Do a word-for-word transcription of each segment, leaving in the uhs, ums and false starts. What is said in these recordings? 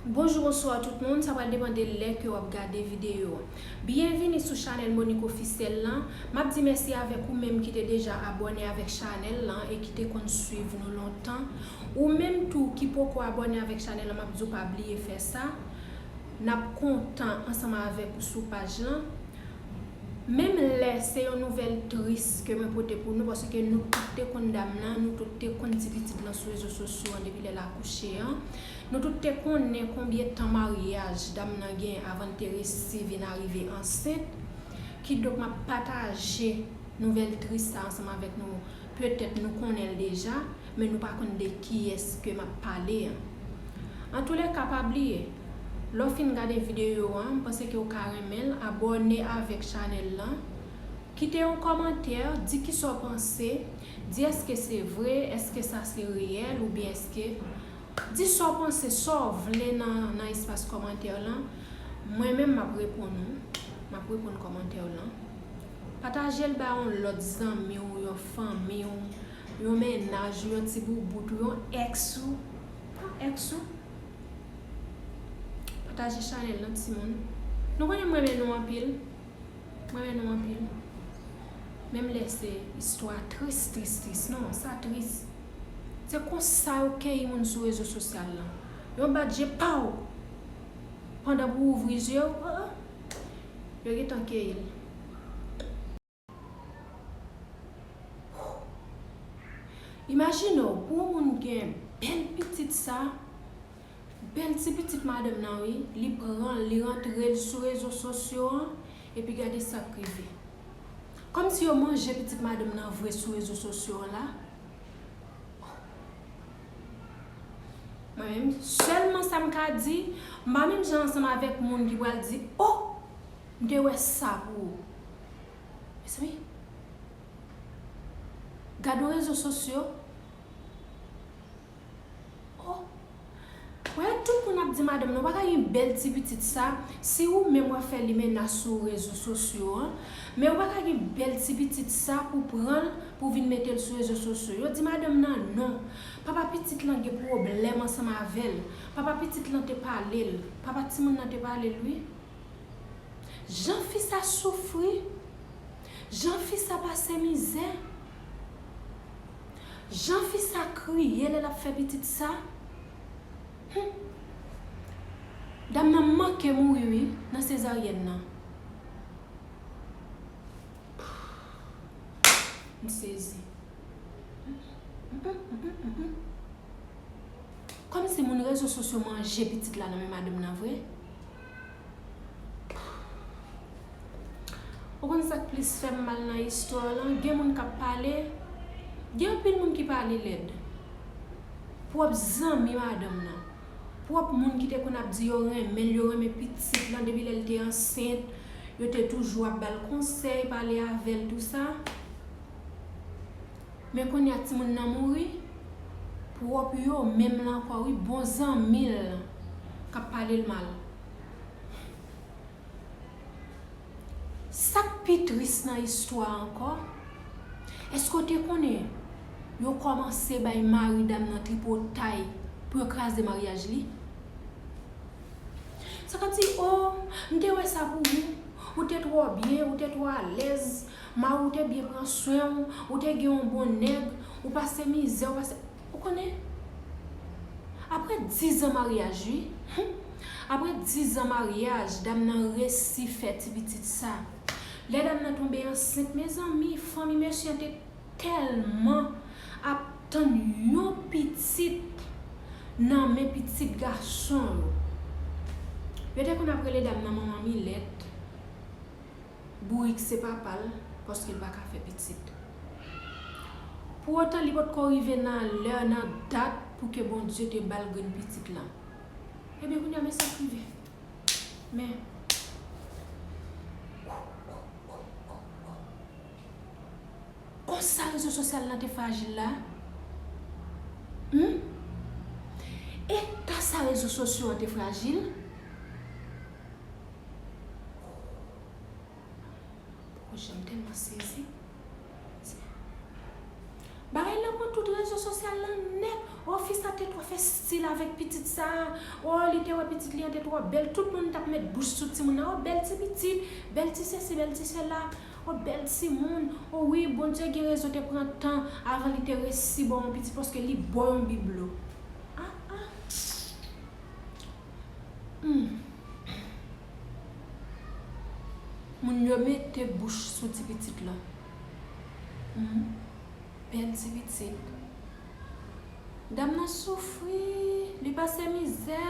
Bonjou, bonswa tout moun, sa pral depann de lè ke w ap gade videyo a. Byenvini sou chanèl Monique Officiel lan. M ap di mèsi avèk ou menm ki te deja abòne avèk chanèl lan e ki te konn swiv nou lontan. Ou menm tou ki poko abòne avèk chanèl lan, m ap di w pa bliye fè sa. N ap kontan ansanm avèk ou sou paj lan. Menm lè se yon nouvèl tris ke mwen pote pou nou, paske nou tout te konn dam nan, nou tout te konn ti pitit lan sou rezo sosyo an depi lè l akouche an. Nou tout te konnen konbyen tan maryaj dam nan gen avan l te resi vin arive ansent. Kidonk, m ap pataje nouvèl tris sa ansanm avèk nou. Petèt nou konnen l deja, men nou pa konn de kiyès ke m ap pale an. Antoulèka, pa bliye, lè w fin gade videyo a, m panse ke w ka renmen l, abòne avèk chanèl lan, kite yon kòmantè, di kisa w panse, di èske se vre, èske sa se reyèl, oubyen èske, di sa w panse, sa w vle nan, nan espas kòmantè lan. Mwen menm, m ap reponn ou, m ap reponn kòmantè w lan. Pataje l ba yon lòt zanmi w, yon fanmi w, yon mennaj ou, yon ti boubout ou, yon èks ou. Pa èks ou. Pataje chanèl lan, timoun. Nou konnen m renmen nou anpil. M renmen nou anpil. Menm lè se istwa tris, tris, tris. Non, sa tris. Se konsa yo keyi moun sou rezo sosyal lan. Yon bat je, paw! Pandan pou w ouvri je w, ah, ah, yo gentan keyi l. Imajine w, pou yon moun gen bèl pitit sa, bèl ti pitit madanm nan, wi, li pran l, li rantre l sou rezo sosyo an, epi gade sa k rive. Kòmsi yo manje pitit madanm nan vre sou rezo sosyo an la. Mwen menm, sèlman sa m ka di, m pa menm jan ansanm avèk moun ki pral di, "O, m te wè sa pou ou." Mezanmi, gade yon rezo sosyo. O, wè, tout moun ap di madanm nan, ou pa ka gen bèl ti pitit sa, si ou menm w ap fè limena sou rezo sosyo an, men ou pa ka gen bèl ti pitit sa pou pran l, pou vin mete l sou rezo sosyo. Yo di madanm nan non. Papa pitit lan gen pwoblèm ansanm avè l. Papa pitit lan te pale l. Papa timoun nan te pale l, wi. Jan fi sa soufri. Jan fi sa pase mizè. Jan fi sa kriye lè l ap fè pitit sa. Hmm. Dam nan manke mouri, wi, nan sezaryèn nan. M sezi. Kòmsi moun rezo sosyo manje pitit la nan men madanm nan vre. Ou konn sa k plis fè m mal nan istwa lan? Gen moun k ap pale, gen anpil moun ki pale lèd. Pwòp zanmi madanm nan, pwòp moun ki te konn ap di yo renmen l, yo renmen pitit lan depi lè l te ansent, yo te toujou ap ba l konsèy, pale avè l, tou sa. Men kounye a timoun nan mouri, pwòp yo menm lan ankò, wi, bon zanmi l k ap pale l mal. Sa k pi tris nan istwa a ankò, èske w te konnen yo kòmanse bay mari dam nan tripotay pou yo kraze maryaj li? Sa k ap di, "O, m te wè sa pou ou, ou te twò byen, ou te twò alèz, mari w te byen pran swen w, ou te gen yon bon nèg, ou pase mizè, ou pase," Ou konnen? Apre diz an maryaj, wi. Apre diz an maryaj, dam nan resi fè ti pitit sa. Lè dam nan tonbe ansent, mezanmi, fanmi mesye an te tèlman ap tann yon pitit nan men pitit gason yo. Yo te konn ap rele dam nan manman milèt. Bourik se papa l, paske l pa ka fè pitit. Pou otan, li potko rive nan lè, nan dat pou ke Bondye te ba l grenn pitit lan. Ebyen, kounye a, men sa k rive. Men, konsa rezo sosyal lan te frajil la. Hmm? Eta sa rezo sosyo an te frajil. Poko janm tèlman sezi. Bagay lan pran tout rezo sosyal lan nèt. O, fi sa te twò fè stil avèk pitit sa a. Oh, li te wè pitit li an te twò bèl. Tout moun t ap met bouch sou timoun nan. Oh, bèl ti pitit, bèl ti sesi, bèl ti sela. Oh, bèl timoun. Oh wi, Bondye gen rezon te pran tan avan li te resi ba w yon pitit, paske li ba w yon biblo. Ah, ah. Hmm. Moun yo mete bouch sou ti pitit lan. Hmm. Bèl ti pitit. Dam nan soufri, li pase mizè.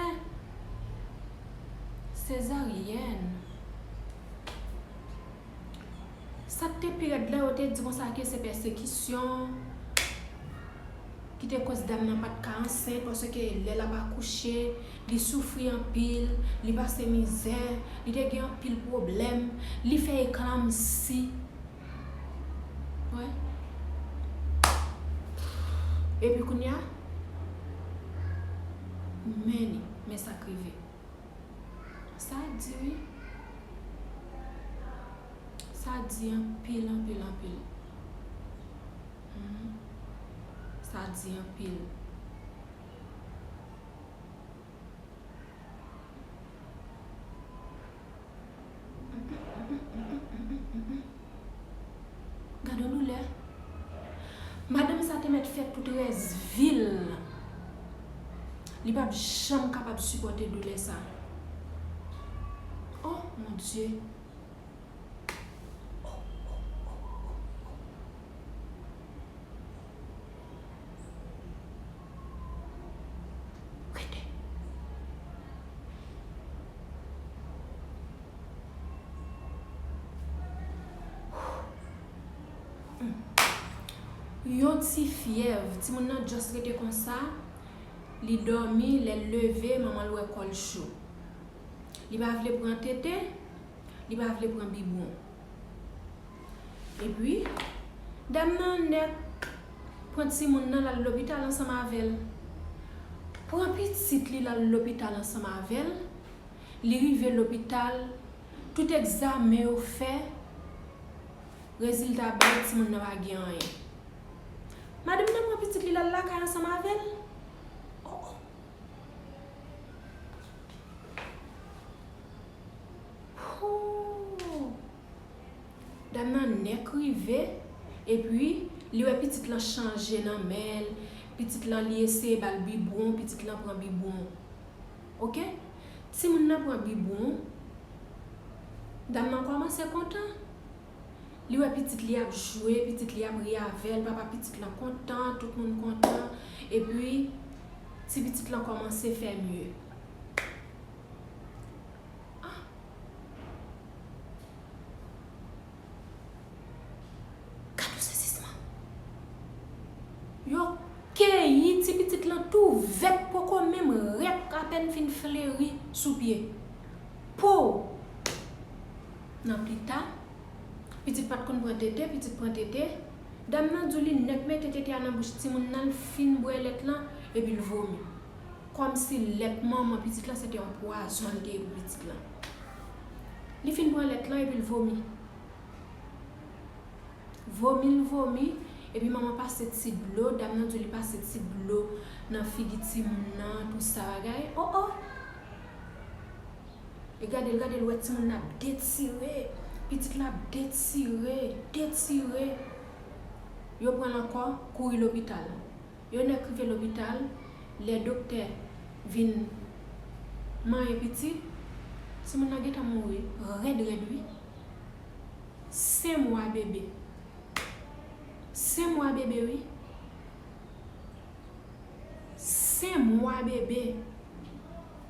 Sezaryèn. Sa k te pi rèd la, yo te di konsa ke se pèsekisyon ki te koz dam nan pa t ka ansent, paske lè l ap akouche, li soufri anpil, li pase mizè, li te gen anpil pwoblèm, li fè eklanmsi. Wè. Epi kounye a, men li, men sa k rive. Sa di wi. Sa di anpil, anpil, anpil. Mhm. Sa di anpil. Gade yon doulè. Madanm sa te mèt fè tout rès vi l. Li p ap janm kapab sipòte doulè sa. Oh, mon Dieu. Rete. Yon ti fyèv, timoun nan just rete konsa, li dòmi, lè l leve, manman l wè kò l cho. Li pa vle pran tete, li pa vle pran bibwon. Epi, dam nan nèk pran timoun nan, l al lopital ansanm avè l. Pran pitit li, l al lopital ansanm avè l. Li rive lopital, tout egzamen yo fè, rezilta bay timoun nan pa gen anyen. Madanm nan pran pitit li, l al lakay ansanm avè l. Oh, oh. Hoo! Dam nan nèk rive, epi li wè pitit lan chanje nan men l, pitit lan li eseye ba l bibwon, pitit lan pran bibwon. Oke? Timoun nan pran bibwon, dam nan kòmanse kontan. Li wè pitit li ap jwe, pitit li ap ri avè l, papa pitit lan kontan, tout moun kontan, epi ti pitit lan kòmanse fè mye. Ah! Gad yon sezisman. Yo keyi ti pitit lan tou vèt, poko menm rèk, apèn fin fleri sou pye. Po! Nan pita, pitit pa t konn pran tete, pitit pran tete. Dam nan di w li nèk mete tete a nan bouch timoun nan, l fin bwè lèt lan, epi l vomi. Kòmsi lèt manman pitit lan se te yon pwazon li te ye pou pitit lan. Li fin pran lèt lan epi l vomi. Vomi l vomi, epi manman pase ti dlo, dam nan di w li pase ti dlo nan figi timoun nan, tout sa bagay. Oh, oh! E gade l, gade l, wè timoun nan ap detire, pitit la ap detire, detire. Yo pran l ankò, kouri lopital. Yo nèk rive lopital, lè doktè vin manyen pitit, timoun nan gentan mouri rèd rèd wi. Senk mwa bebe. Senk mwa bebe wi. Senk mwa bebe.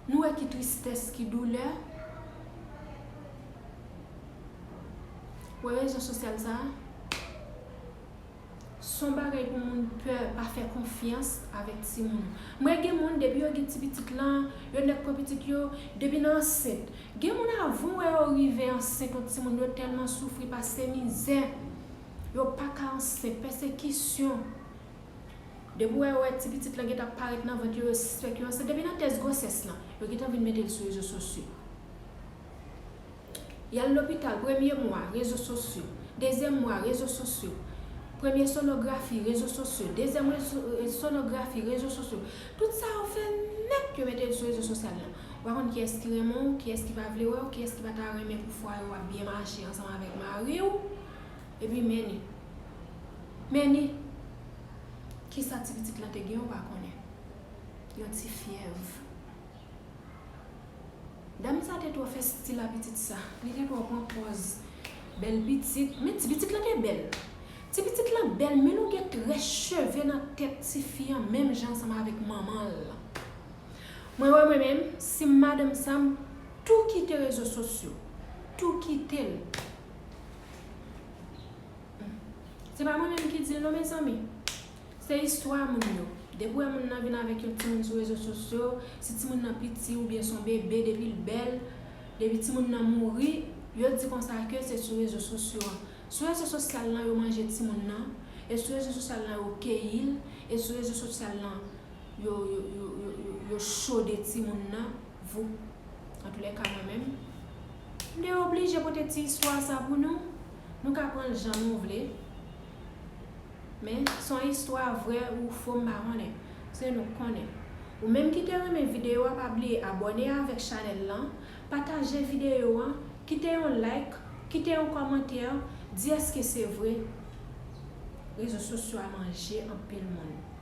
Nou wè ki tristès, ki doulè. Wè rezo sosyal sa a. Se yon bagay pou moun pè, pa fè konfyans avèk timoun. M wè gen moun, depi yo gen ti pitit lan, yo nèk pran pitit yo, depi nan ansent. Gen moun, avan w wè yo rive ansent, yon timoun, yo tèlman soufri, pase mizè. Yo pa ka ansent, pèsekisyon. Depi w wè, yo wè ti pitit lan gentan parèt nan vant yo, yo sispèk yo ansent. Depi nan tès gwosès lan, yo gentan vin mete l sou rezo sosyo. Y al lopital, premye mwa, rezo sosyo. Dezyèm mwa, rezo sosyo. Premye sonografi, rezo sosyo. Dezyèm rezo, sonografi, rezo sosyo. Tout sa yo fè Yo mete l sou rezo sosyal lan. Ou pa konn kiyès ki renmen w, kiyès ki pa vle wè w, kiyès ki pa ta renmen pou fwaye w ap byen mache ansanm avèk mari w. Epi men ni. Men ni. Kisa ti pitit lan te gen, ou pa konnen. Yon ti fyèv. Dam sa te twò fè stil a pitit sa. Li te twò pran pòz bèl pitit. Men ti pitit lan te bèl. Ti pitit lan bèl, men nou gen trè cheve nan tèt tifi an, menm jan ansanm avèk manman l. Mwen wè mwen menm, si m madanm sa, m tou kite rezo sosyo. Tou kite l. Se pa mwen menm ki di l non, mezanmi. Se istwa moun yo. Depi w wè moun nan vin avèk yon timoun sou rezo sosyo, si timoun nan piti oubyen se yon bebe, depi l bèl, depi timoun nan mouri, yo di konsa ke se sou rezo sosyo an. Sou rezo sosyal lan yo manje timoun nan, e sou rezo sosyal lan yo keyi l, e sou rezo sosyal lan yo, yo, yo, yo, yo, yo chode timoun nan. Vou. Antoulèka, mwen menm, m te oblije pote ti istwa sa pou nou. Nou ka pran l jan nou vle. Men, se yon istwa vrè ou fo, m pa konnen. Se nou k konnen. Ou menm ki te renmen videyo a, pa bliye abòne avèk chanèl lan, pataje videyo an, kite yon like, kite yon kòmantè, di èske se vre. Rezo sosyo a manje anpil moun.